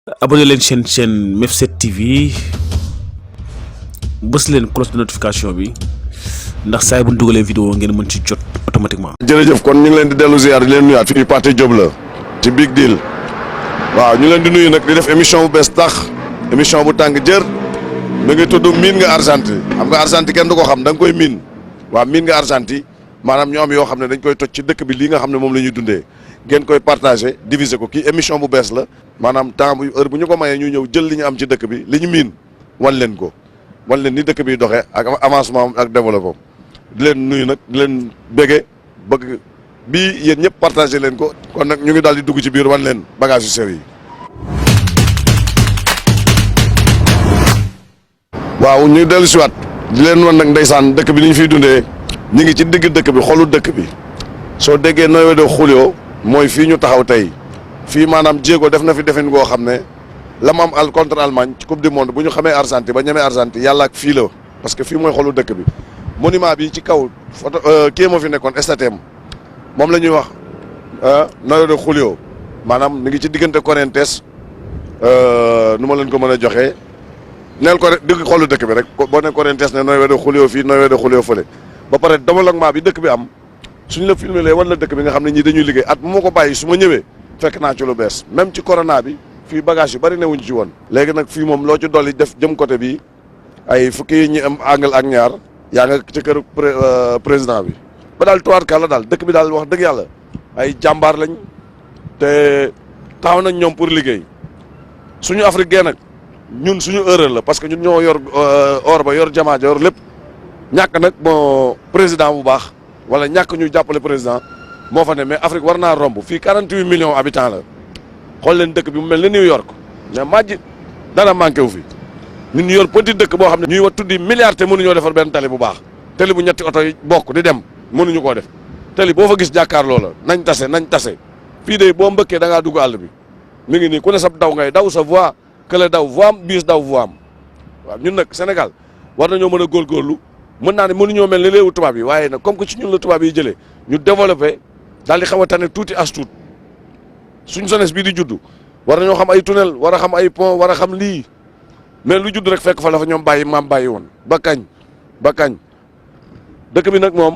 abonné leen chaîne Mef7 TV bës leen cloche de notification bi ndax saa bu ñu dugalee vidéo ngeen mën ci jot automatiquement. jërëjëf kon ñu ngi leen di dellu ziar di leen nuyaat fii Pathé Diop la ci Big Deal waaw ñu leen di nuyu nag di def émission bu bees tax émission bu tàng jër mi ngi tudd miin nga Argentine xam nga Argentine kenn du ko xam da nga koy miin waaw miin nga Argentine maanaam ñoo am yoo xam ne dañ koy toj ci dëkk bi lii nga xam ne moom la ñuy dundee ngeen koy partagé diviser ko kii émission bu bees la maanaam temps bu heure bu ñu ko mayee ñu ñëw jël li ñu am ci dëkk bi li ñu miin wan leen ko wan leen ni dëkk bi doxee ak avancement ak développement di leen nuyu nag di leen bége bëgg bii yéen ñëpp partagé leen ko kon nag ñu ngi daal di dugg ci biir wan leen bagage yu sew yi. waaw ñu dellu si waat di leen wan nag ndeysaan dëkk bi ni ñu fiy dundee ñu ngi ci digg dëkk bi xolu dëkk bi soo déggee 9 de julio mooy fii ñu taxaw tey fii maanaam jéego def na fi defin goo xam ne la mu am al contre Allemagne ci coupe du monde bu ñu xamee Argentine ba ñemee Argentine yàlla ak fii la parce que fii mooy xolu dëkk bi monument bi ci kaw photo kii moo fi nekkoon statue moom la ñuy wax 9 de julio maanaam mi ngi ci diggante Corrientes nu ma leen ko mën a joxee neel ko rek digg xolu dëkk bi rek boo ne Corrientes ne 9 de julio fii 9 de julio fële ba pare développement bi dëkk bi am suñ la filmé lee wan la dëkk bi nga xam ne ñii dañuy liggéey at bu ma ko bàyyi su ma ñëwee fekk naa ci lu bees même ci corona bi fii bagage yu bari newuñ ci woon léegi nag fii moom loo ci dolli def jëm côté bi ay fukki ñi am angle ak ñaar yaa nga ci kër président bi ba daal tuwaat ka la daal dëkk bi daal wax dëgg yàlla ay jàmbaar lañ te taxaw nañ ñoom pour liggéey suñu Afrique gee nag ñun suñu erreur la parce que ñun ñoo yor or ba yor jamaa ja yor lépp ñàkk nag bon président bu baax wala ñàkk ñu jàppale président moo fa ne mais Afrique war naa romb fii 48 millions habitants la xool leen dëkk bi mu mel ni New York mais majji dara manqué wu fi ñun ñu yor petit dëkk boo xam ne ñuy wax tuddi milliards te mënuñoo defar benn tali bu baax tali bu ñetti oto yi bokk di dem mënuñu koo def tali boo fa gis jàkkaarloo la nañ tase fii de boo mbëkkee da ngaa dugg àll bi mi ngi nii ku ne sa daw ngay daw sa voie kële daw voie am biis daw voie am waaw ñun nag Sénégal war nañoo mën a góorgóorlu mën naa ne mënuñoo mel ni réewu tubaab yi waaye nag comme que ci ñun la tubaab yi jëlee ñu développé daal di xaw a tane tuuti as tuut suñ jeunesse bii di judd war nañoo xam ay tunnel war a xam ay pont war a xam lii mais lu judd rek fekk fa la fa ñoom maam bàyyi woon ba kañ dëkk bi nag moom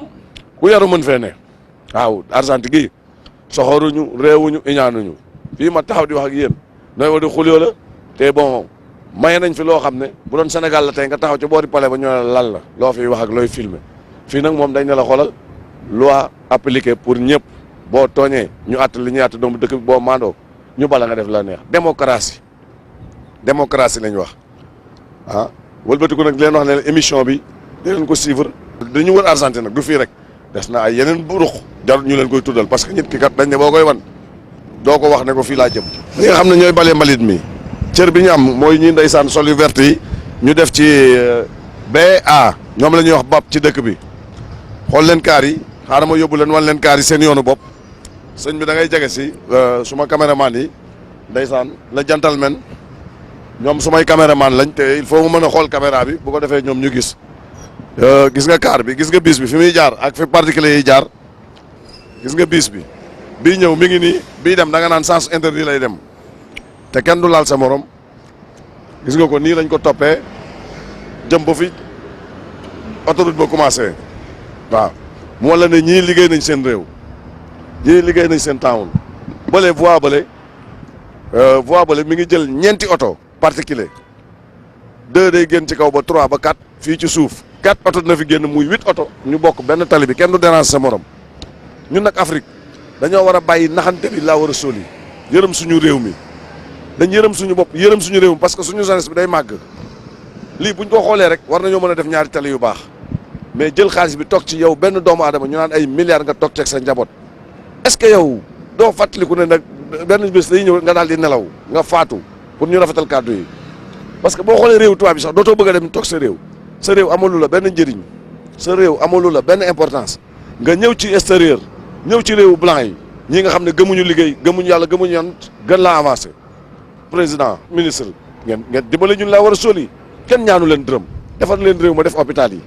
ku yaru mën fee ne waaw Argentine gi soxoruñu réewuñu iñaanuñu fii ma taxaw di wax ak yéen nooy wa di xulyoo la te bon maye nañ fi loo xam ne bu doon Sénégal la tey nga taxaw ci boori palais ba ñoo ne lan la loo fiy wax ak looy filmer fii nag moom dañ ne la xoolal loi appliquée pour ñëpp boo tooñee ñu àtt li ñuy àtt doomu dëkk bi boo maandoo ñu bala nga def la neex démocratie lañ wax ah wëlbatiku nag leen wax ne émission bi di leen ko suivre dañu wër Argentine nag du fii rek des na ay yeneen burux jarul ñu leen koy tuddal parce que nit ki kat dañ ne boo koy wan doo ko wax ne ko fii laa jëm li nga xam ne ñooy balee mbalit mi cër bi ñu am mooy ñi ndeysaan sol yu vert yi ñu def ci BA ñoom la ñuy wax BAP ci dëkk bi xool leen kaar yi xaaral ma yóbbu leen wan leen kaar yi seen yoonu bopp sëñ bi da ngay jege si suma caméraman yi ndeysaan la gentleman ñoom sumay caméraman lañ te il faut mu mën a xool caméra bi bu ko defee ñoom ñu gis gis nga kaar bi gis nga bis bi fi muy jaar ak fi particulier yi jaar gis nga bis bi bii ñëw mi ngi nii bii dem da nga naan sens interdit lay dem te kenn du laal sa morom gis nga ko nii lañ ko toppee jëm ba fi autoroute ba commencé waaw mu wala ne ñii liggéey nañ seen réew ñii liggéey nañ seen town bële voie bële mi ngi jël ñeenti oto particulier 2 day génn ci kaw ba 3 ba 4 fii ci suuf 4 oto dina fi génn muy 8 oto ñu bokk benn tali bi kenn du dérange sa morom ñun nag Afrique dañoo war a bàyyi naxante bi laa war a sóoli yërëm suñu réew mi dañ yërëm suñu bopp yërëm suñu réew mi parce que suñu jeunesse bi day màgg lii buñ ko xoolee rek war nañoo mën a def ñaari tali yu baax mais jël xaalis bi toog ci yow benn doomu aadama ñu naan ay milliards nga toog ceeg sa njaboot est-ce que yow doo fàttaliku ne nag benn bés day ñëw nga daal di nelaw nga faatu pour ñu rafetal kàddu yi parce que boo xoolee réew tubaab bi sax dootoo bëgg a dem toog sa réew amalu la benn njëriñ sa réew amalu la benn importance nga ñëw ci extérieur ñëw ci réewu blanc yi ñi nga xam ne gëmuñu liggéey gëmuñu yàlla gëmuñu yan gën laa avancé président ministre ngeen dimbale ñun laa war a sóoli kenn ñaanu leen dërëm defar leen réew ma def hôpital yi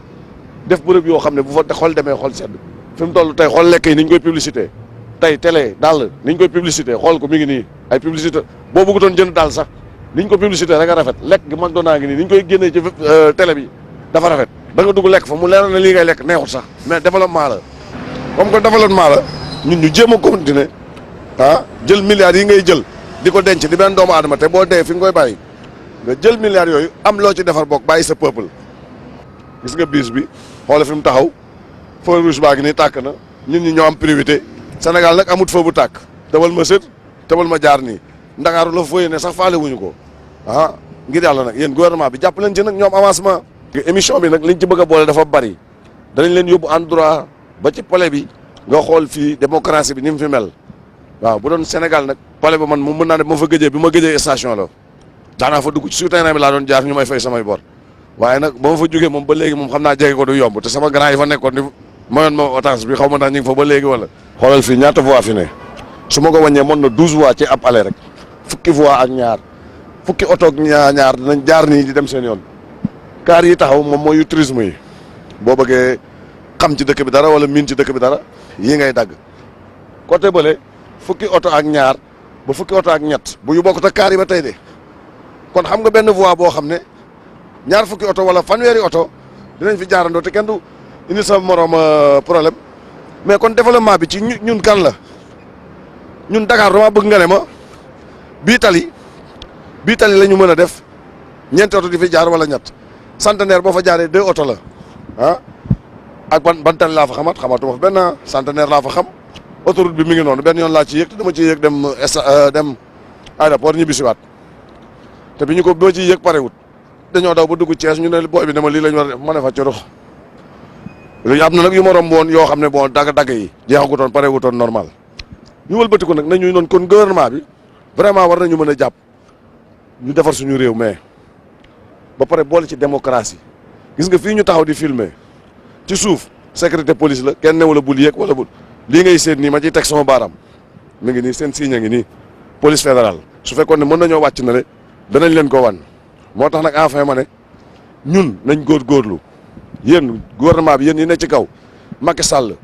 def bërëb yoo xam ne bu fa xool demee xool sedd fi mu toll tey xool lekk yi ni ñu koy publicité tey télé daal ni ñu koy publicité xool ko mi ngi nii ay publicité boo bëggutoon jënd daal sax liñ ko publicité rek a rafet lekk gi McDonald ngi nii niñ koy génnee ci télé bi dafa rafet da nga dugg lekk fa mu leeral na lii ngay lekk neexut sax mais développement la comme que développement la ñun ñu jéem a continuer jël milliards yi ngay jël di ko denc di benn doomu aadama te boo dee fi nga koy bàyyi nga jël milliards yooyu am loo ci defar bokk bàyyi sa peuple gis nga bis bi xoolal fi mu taxaw feu rouge baa ngi nii tàkk na ñun ñi ñoo am priorité Sénégal nag amut feu bu tàkk tëbal ma sët tëbal ma jaar nii Ndakaaru la fooyee ne sax faale wuñu ko ngir yàlla nag yéen gouvernement bi jàpp leen ci nag ñoom avancement. émission bi nag liñ ci bëgg a boole dafa bari danañ leen yóbbu endroit ba ci palais bi nga xool fii démocratie bi ni mu fi mel waaw bu doon Sénégal nag palais ba man moom mën naa ne ma fa gëjee bi ma gëjee station la daanaa fa dugg ci souterrain bi laa doon jaar ñu may fay samay bor waaye nag ba ma fa jógee moom ba léegi moom xam naa jege ko du yomb te sama grand yi fa nekkoon ni mayoon ma otage bi xaw ma naa ñu ngi fa ba léegi wala. xoolal fii ñaata voix fi ne su ma ko wàññee mën na 12 voix ci ab aller rek fukki voix ak ñaar fukki oto ak ñaar dinañ jaar nii di dem seen yoon kaar yi taxaw moom mooy yu tourisme yi boo bëggee xam ci dëkk bi dara wala miin ci dëkk bi dara yii ngay dagg côté bële fukki oto ak ñaar ba fukki oto ak ñett bu yu bokkut ak kaar yi ba tey de kon xam nga benn voie boo xam ne ñaar fukki oto wala fanweeri oto dinañ fi jaarandoo te kenn du indi sa morom problème mais kon développement bi ci ñun kan la ñun Dakar dama bëgg nga ne ma bii tali la ñu mën a def ñeenti oto di fi jaar wala ñett centenaire boo fa jaaree 2 oto la ak ban tali laa fa xamatuma fa benn centenaire laa fa xam autoroute bi mi ngi noonu benn yoon laa ci yëg te dama ciy yëg dem aéroport ñibbisiwaat te bi ñu ko boo ciy yëg parewut dañoo daw ba dugg Thiès ñu ne booy bi ne ma lii la ñu war a def ma ne fa corox léegi am na nag yu ma romb woon yoo xam ne bon dagg yi jeexagutoon parewutoon normal ñu wëlbati ko nag nañu noon kon gouvernement bi vraiment war nañu mën a jàpp ñu defar suñu réew mais ba pare boole ci démocratie gis nga fii ñu taxaw di filmer ci suuf sécurité police la kenn newula bul yéeg wala bul lii ngay seet nii ma ciy teg sama baaraam mi ngi nii seen signe ngi nii police fédérale su fekkoon ne mën nañoo wàcc na le danañ leen ko wan moo tax nag enfin ma ne ñun nañ góorgóorlu yéen gouvernement bi yéen yi ne ci kaw Macky Sall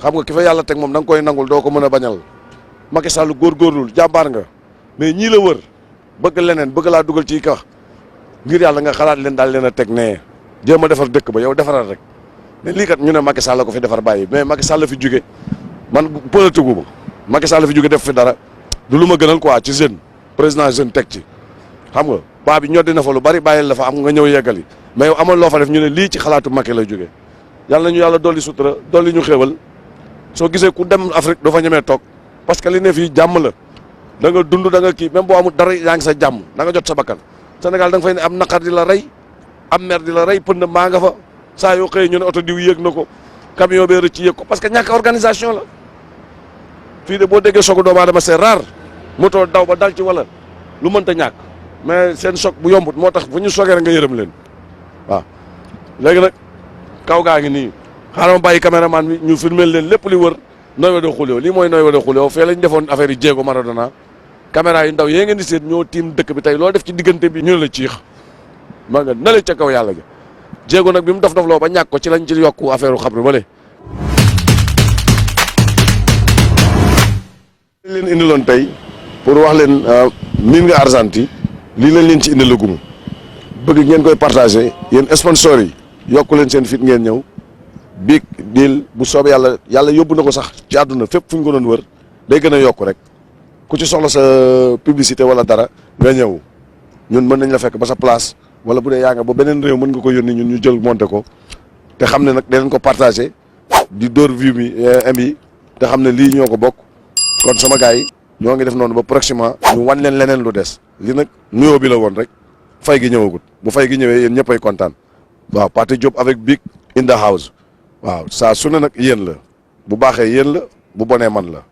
xam nga ki fa yàlla teg moom da nga koy nangul doo ko mën a bañal Macky Sall góorgóorlul jàmbaar nga mais ñii la wër bëgg leneen bëgg laa dugal ci kax ngir yàlla nga xalaat leen daal leen a teg nee jéem a defar dëkk ba yow defaral rek mais lii kat ñu ne Macky Sall ko fi defar bàyyi mais Macky Sall fi jóge man politique gu ma Macky Sall fi jóge def fi dara du lu ma gënal quoi ci jeune président jeune teg ci xam nga paa bi ñoddi na fa lu bari bàyyil la fa am nga ñëw yeggali mais yow amal loo fa def ñu ne lii ci xalaatu Macky lay jóge yàlla nañu yàlla dolli sutura dolli ñu xéewal soo gisee ku dem Afrique doo fa ñemee toog parce que li ne fii jàmm la da nga dund da nga kii même boo amul dara yaa ngi sa jàmm da nga jot sa bakkan Sénégal da nga fay ne am naqar di la rey am mer di la rey pënd maa nga fa saa yoo xëyee ñu ne oto diw yéeg na ko camion bee rëcc yéeg ko parce que ñàkk organisation la fii de boo déggee choc doomu aadama c'est rare moto daw ba dal ci wala lu mënta ñàkk mais seen choc bu yombut moo tax fu ñu sogee rek nga yërëm leen waaw léegi nag kaw gaa ngi nii xaaral ma bàyyi caméraman bi ñu filmer leen lépp li wër Noël de Julio lii mooy Noël de Julio fee lañ defoon affaire yi jéego Maradona caméra yu ndaw yee ngeen di seet ñoo tiim dëkk bi tey loo def ci diggante bi ñu ne la ciix ma nga nale ca kaw yàlla ga jéego nag bi mu dof loo ba ñàkk ko ci lañ ci yokku affaire u xabru bale liñ leen indiloon tey pour wax leen miin nga Argentine lii lañ leen ci indilagum bëgg ngeen koy partagé yéen sponsors yi yokku leen seen fit ngeen ñëw Big Deal bu soobee yàlla yóbbu na ko sax ci àdduna fépp fu ñu ko doon wër day gën a yokku rek ku ci soxla sa publicité wala dara nga ñëw ñun mën nañ la fekk ba sa place wala bu dee yaa nga ba beneen réew mën nga ko yónni ñun ñu jël monté ko te xam ne nag dinañ ko partagé di dóor view mi yi te xam ne lii ñoo ko bokk kon sama gars yi ñoo ngi def noonu ba prochainement ñu wan leen leneen lu des li nag nuyoo bi la woon rek fay gi ñëwagut bu fay gi ñëwee yéen ñëppay kontaan waaw Pathé Diop avec Big in the house waaw saa su ne nag yéen la bu baaxee yéen la bu bonee man la